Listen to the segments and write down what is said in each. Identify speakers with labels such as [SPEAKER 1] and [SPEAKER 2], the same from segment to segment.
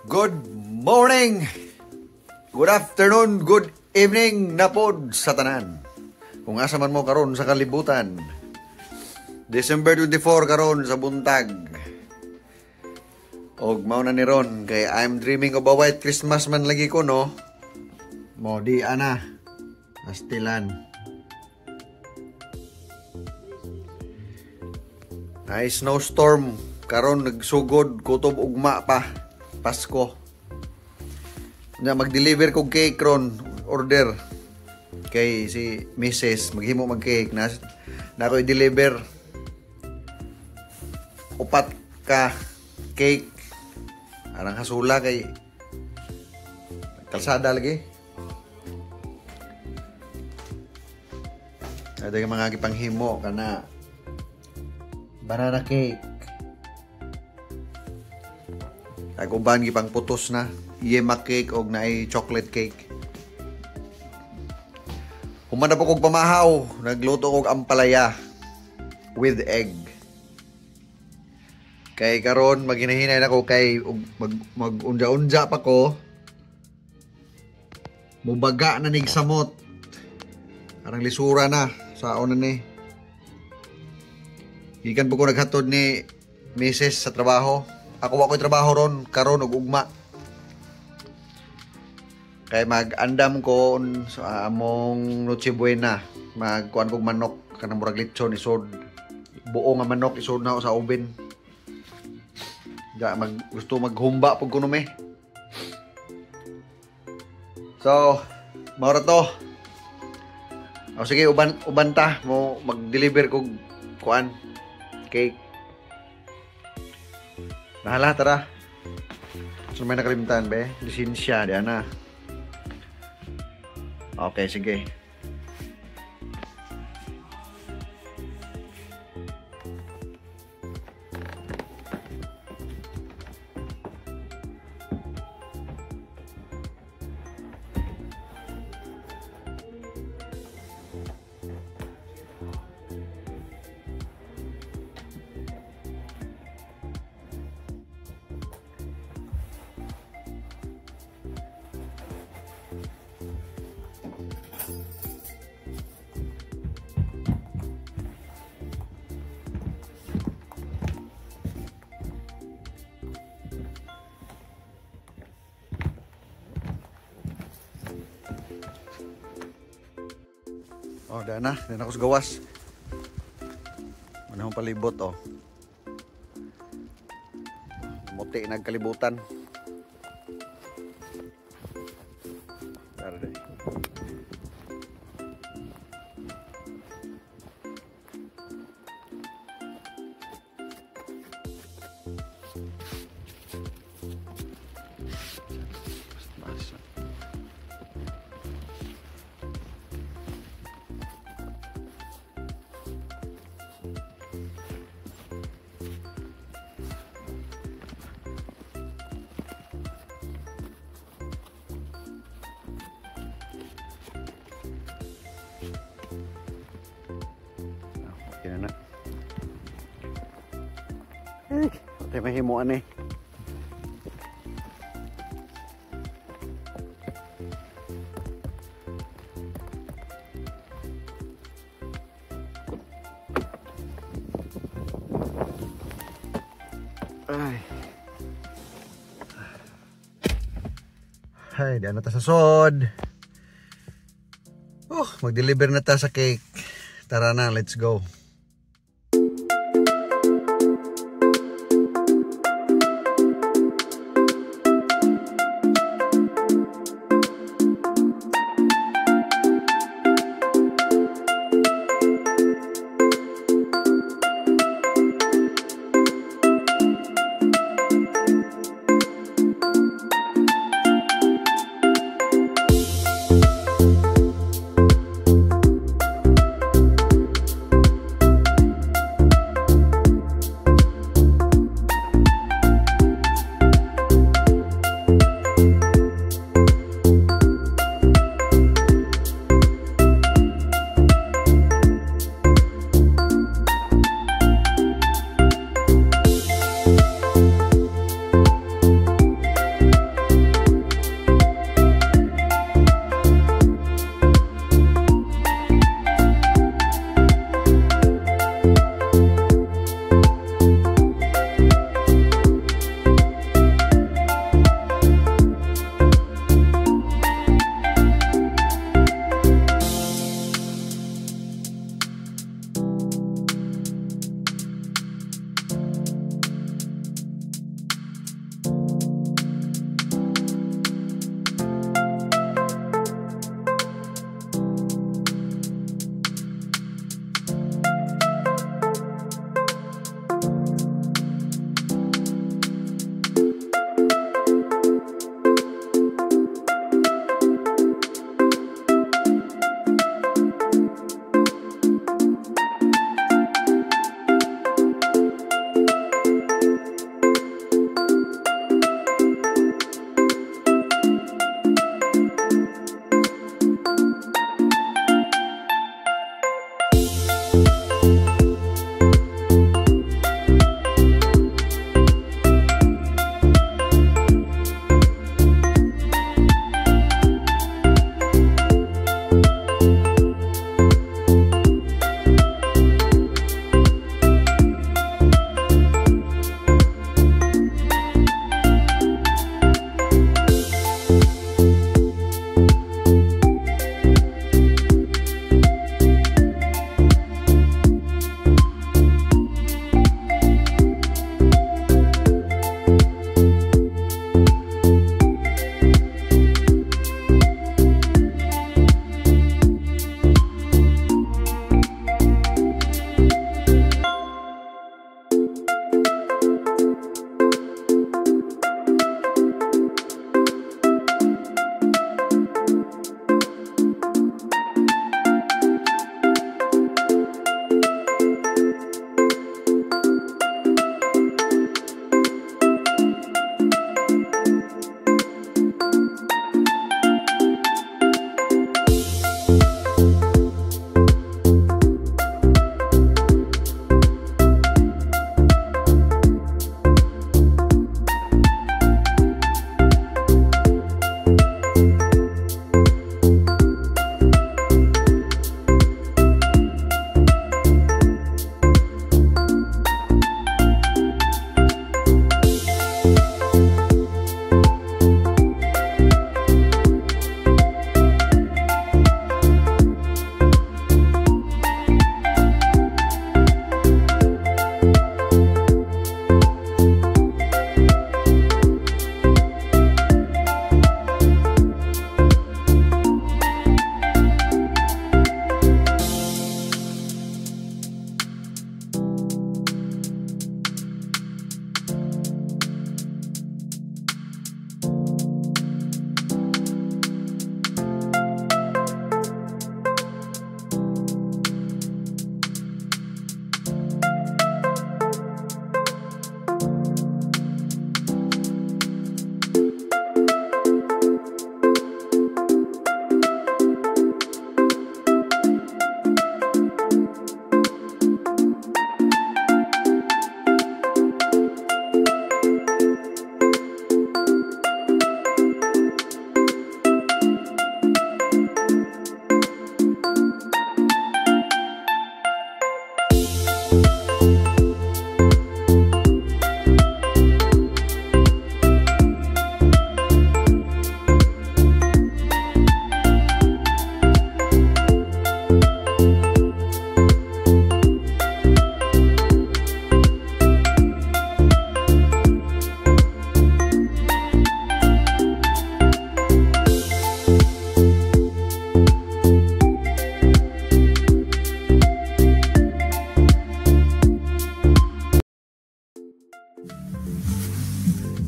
[SPEAKER 1] Good morning, good afternoon, good evening na pod sa tanan. Kung asa man mo karon sa kalibutan. December 24 karon sa buntag. Og mao na ni ron kay I'm dreaming of a white Christmas man lagi ko, no. Mo di ana. Astilan. Ay snowstorm karon nagsugod kutob ugma pa. Pasko. Nya mag-deliver kog cake ron, order. Kay si Mrs. maghimo mag cake na na ako i-deliver upat ka cake. Arang hasula kay kalsada lagi. Ada yung mga gipanghimo kana banana cake. Ag uban gipang putos na yema cake og naay chocolate cake. Human na po kog pamahaw, nagluto kog ampalaya with egg. Kay karon maghinahinay nako kay mag mag-unja-unja pa ko. Mubaga na nig samot. Arang lisura na saon na ni. Gikan po ko naghatod ni Mrs. sa trabaho. Ako wa ko'y trabaho ron karon og ugma. Kay mag-andam ko sa among Noche Buena, magkuan kog manok kanang murag lechon isod. Buo nga manok isod na sa oven. Ga mag gusto maghumba pug kuno me. So, mao ra to. O sige, uban uban ta mo mag-deliver kog kuan cake. Nahala, tara. So may nakalimtan be, lisensya di ana. Okay, sige. Oh, dana, dana ko sa gawas. Manahong palibot, oh. Muti nagkalibutan. Tara day. Basta. Okay na na. Eh, patay mahimuan eh. Ay. Ay, di na ta sa sod. Oh, mag-deliver na ta sa cake. Tara na, let's go.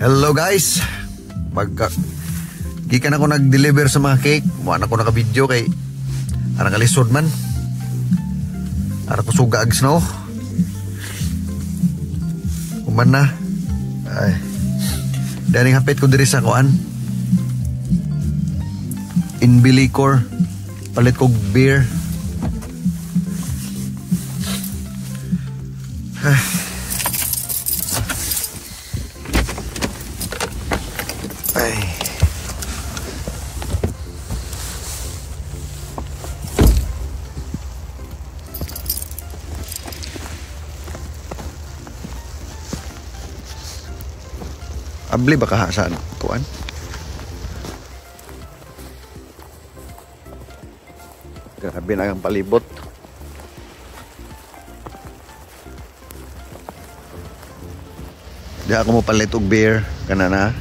[SPEAKER 1] Hello guys. Magka gikan ako nag-deliver sa mga cake. Wa na ko naka-video kay arang kalisod man. Ara ko suga ag snow. Human na. Ay. Daning hapit ko diri sa kuan. Inbilicor. Palit kog beer. Ay. Ay. Abli ba ka sa kuan? Grabe na ang palibot. Di ako mo palit og beer kana na.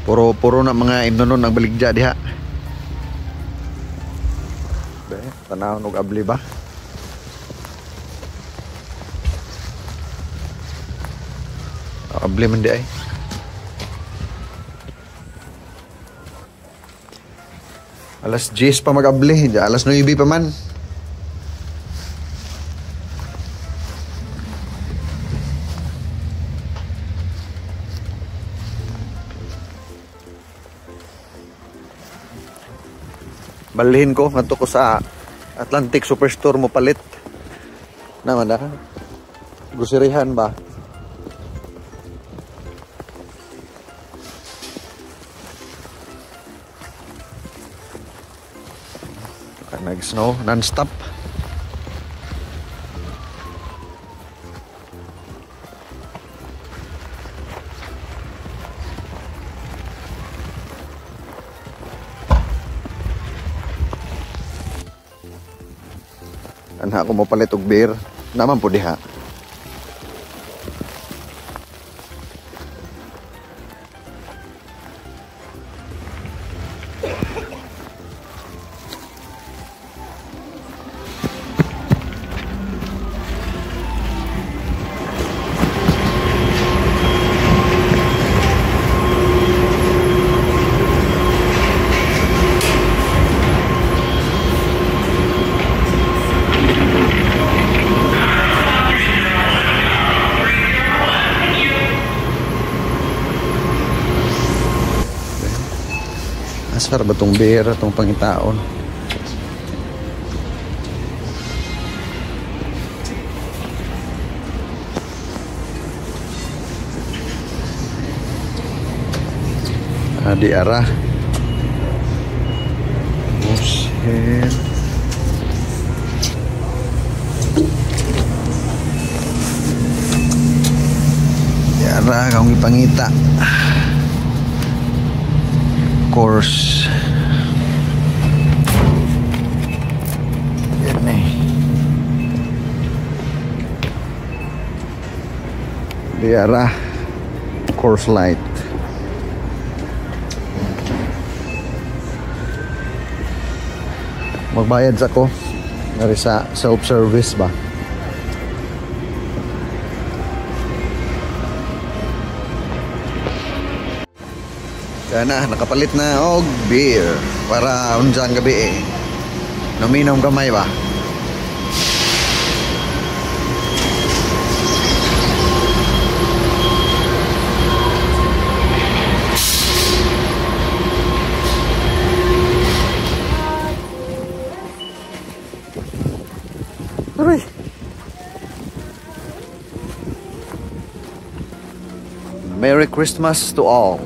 [SPEAKER 1] Puro na mga imnonon ang baligya diha. Be, tanaw og abli ba? Abli man di ay. Alas 10 pa mag-abli, alas 9 pa man. Balhin ko ngadto ko sa Atlantic Superstore mo palit. Naman na. Groceryhan ba? Nag-snow non-stop. Anha ako mo palit og beer. Naman po diha. Asar ba itong beer, itong pangitaon? Di arah. Musin. Di arah, kung ipangita. Course. Yan eh. Di arah Coors Light. Magbayad sa ko. Ngari sa self-service ba? Kaya na, nakapalit na og beer para unsa ang gabi eh. Naminom gamay ba? Aray. Merry Christmas to all.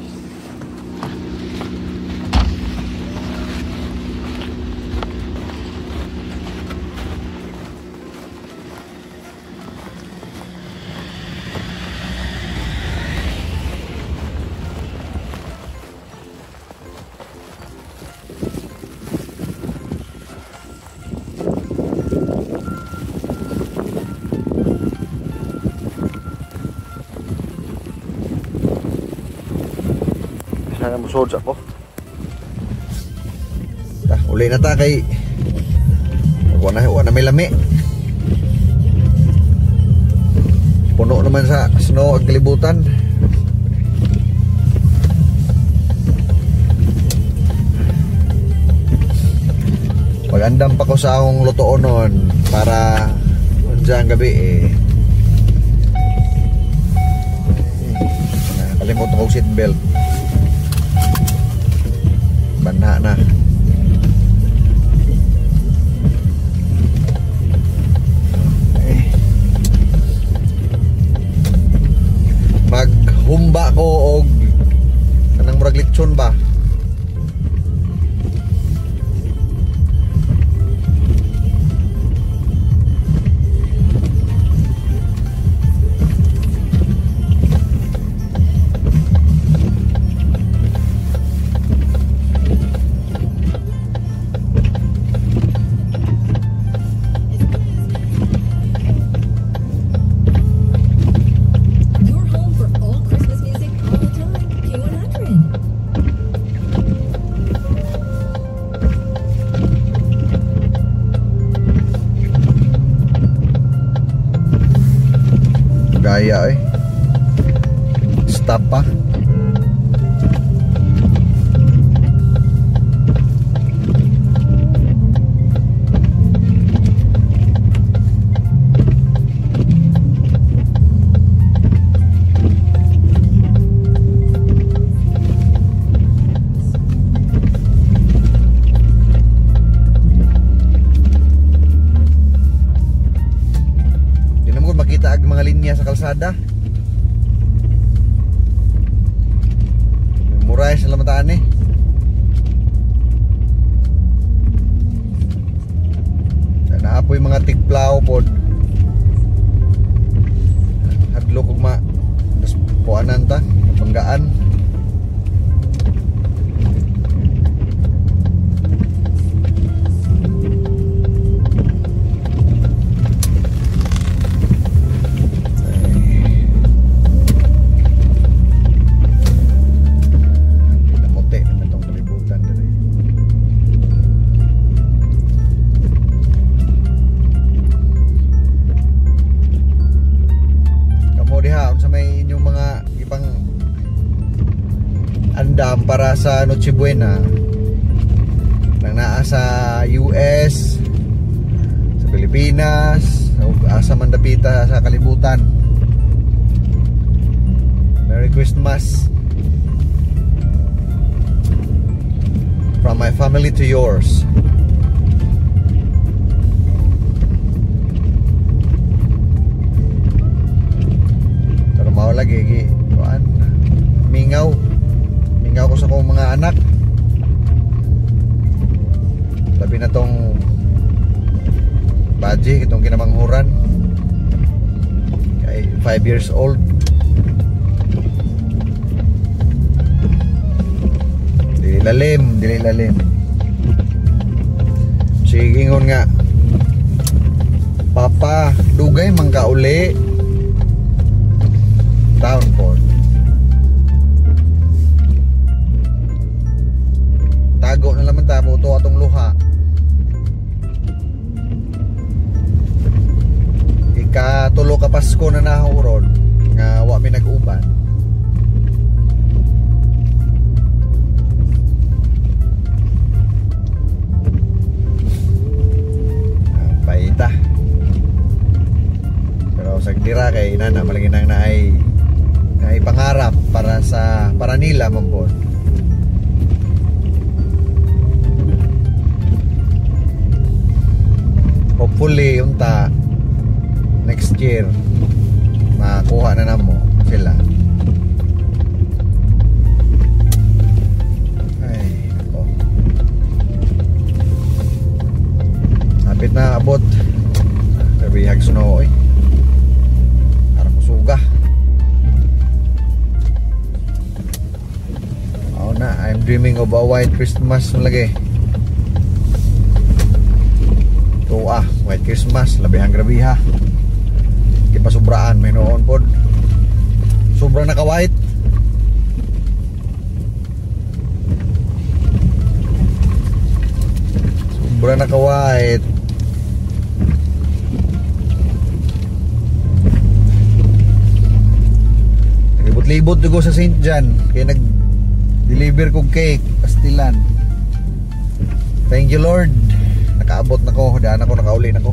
[SPEAKER 1] Musod ako. Ta, uli na ta kay wala na may lami. Puno na naman sa snow ang kalibutan. Pag-andam pa ko sa akong lutoon nun para unsa ang gabi eh. Nakalimot ko seatbelt. Banha na. Maghumba ko og kanang murag lechon ba.
[SPEAKER 2] Your home for all Christmas music all the time. Q100.
[SPEAKER 1] Gaya eh. Stop pa. Di na mo makita ang mga linya sa kalsada. Memorize na lang taan eh. Naapoy mga tigplaw pod. Hadlok og ma puanan ta, panggaan. Namuti naman itong kalibutan diri. Kamo diha unsa may inyong mga ibang andam para sa Noche Buena nang naa sa US, sa Pilipinas, o asa man dapita sa kalibutan. Merry Christmas from my family to yours. Pero mao lagi gi kuan mingaw. Mingaw ko sa akong mga anak. Labi na tong baji itong kinamanghuran. Kay 5 years old. Dili lalim, dili lalim. Sige ingon nga. Papa, dugay man ka uli. Down po. Tago na naman ta buto atong luha. Ikatulo ka Pasko na nahuron nga wa mi nag-uban. Paita. Pero sa dira kay nana malagi nang naay naay pangarap para sa para nila man po. Hopefully unta next year makuha na namo sila. Ay, nako. Hapit na abot. Grabe snow oy. Arang kusuga. Oh na, I'm dreaming of a white Christmas lagi. Tuwa, white Christmas, labihang grabe ha. Kipasubraan, may noon pod. Sobra naka-white. Sobra naka-white. Libot-libot ko sa St. John kay nag-deliver kog cake pastilan. Thank you Lord. Nakaabot na ko, daan ako, nakauli na ko.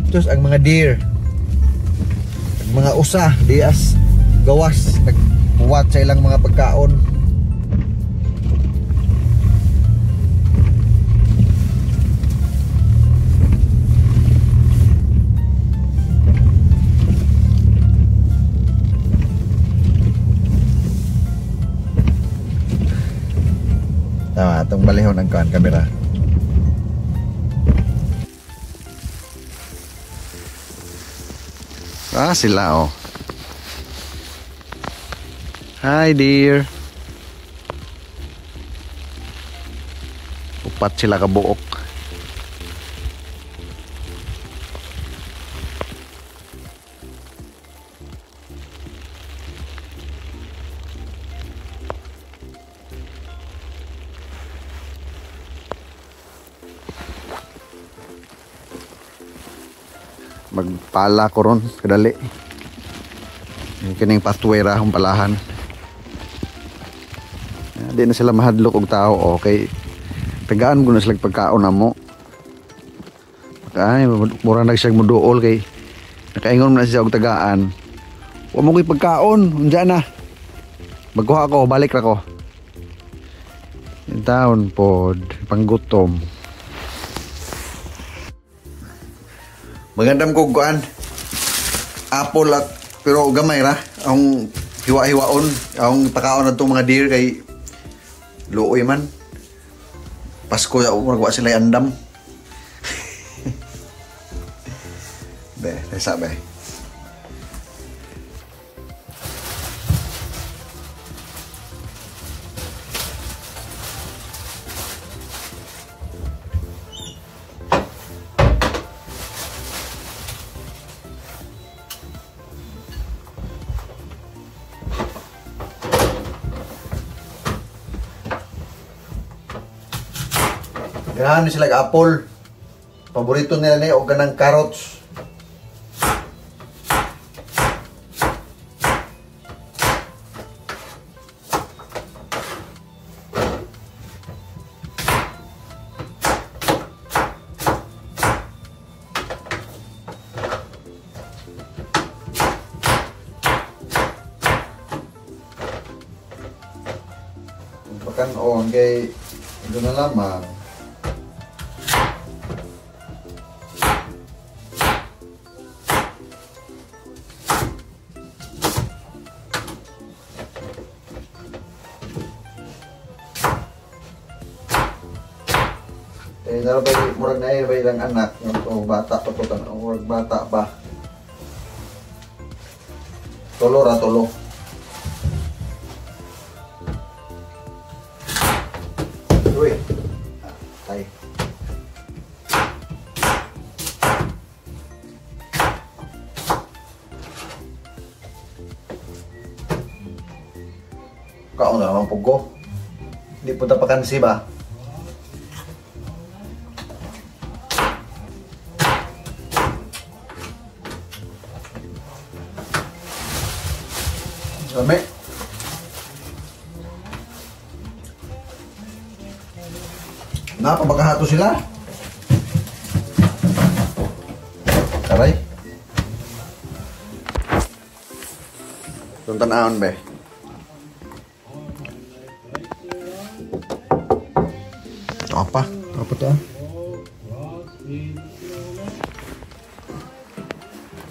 [SPEAKER 1] Tapos ang mga deer, ang mga usa, dias, gawas, nagbuwat sa ilang mga pagkaon. Tama, itong balihon ang kuhan kamera. Ah, sila oh. Hi dear. Upat sila kabuok. Magpala ko ron kadali. Kining pathway ra akong palahan. Di na sila mahadlok og tao, okay. Tagaan ko na sila pagkaon namo. Ay, mura na siya muduol kay nakaingon na siya og tagaan. Wa mo koy pagkaon, unja na. Magkuha ako, balik ra ko. In town pod, panggutom. Magandam ko kuan. Apple at pero gamay ra ang hiwa-hiwaon, ang pakaon adtong mga deer kay luoy man. Pasko ya murag wa sila andam. Be, sa be. Ganahan sila apple. Paborito nila ni og ganang carrots. Pagkaon kay ito na lamang. Eh, narabay, murag na eh, ilang anak, o bata pa to, murag bata pa. Tulo ra, tulo. Uy, tay. Kaon na naman po ko. Hindi po tapakansi ba? Lami. Napabagahato sila. Aray. Itong tanahon be. Ito pa. Ito pa ito ah.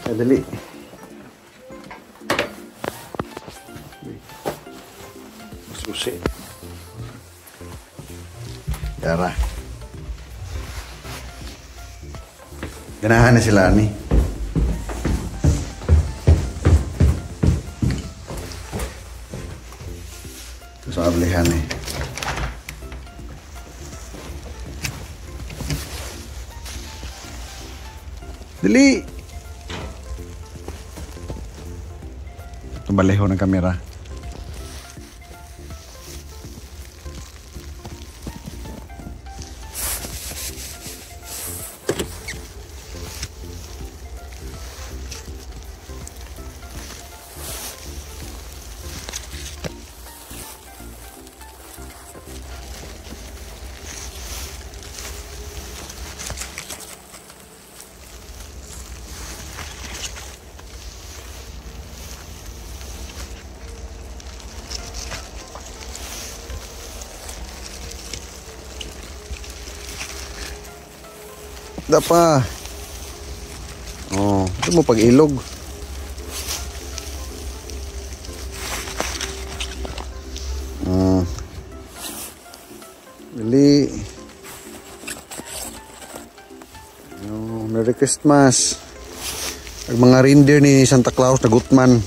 [SPEAKER 1] Ay, dali. Susi. Yara. Ganahan na sila ni. Ito sa ablihan eh. Dali! Ito baleho ng kamera. Da pa. Oh, ito mo pag-ilog. Dali. Oh, Merry Christmas. Ang mga reindeer ni Santa Claus na gutman.